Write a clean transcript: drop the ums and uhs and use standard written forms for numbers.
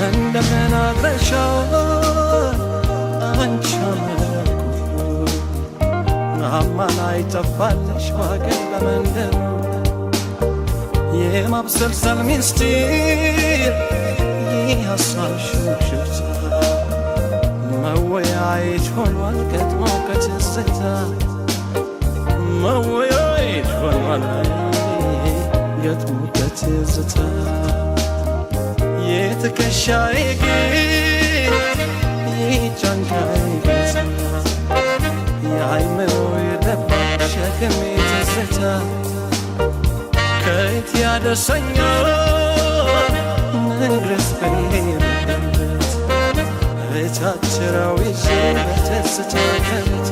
እንደምን አድረሻል አንቺ አመለኩ አማላይ ጠፋለሽ ባገር በመንደሩ የማብሰልሰል ሚስጢር የሀሳብ ሹክሹክታ መወያየት ሆኗል ገጥሞ ከትዝታ መወያየት ሆኗል ገጥሞ ከትዝታ የትከሻዬ ግን የጫንቃዬ ገዛ የአይምሮ የደባ ሸክሜ ትዝታ ከየት ያደርሰኛል ንግረስ በሄድበት እታትረው ይዤ በትዝታ ከቤት።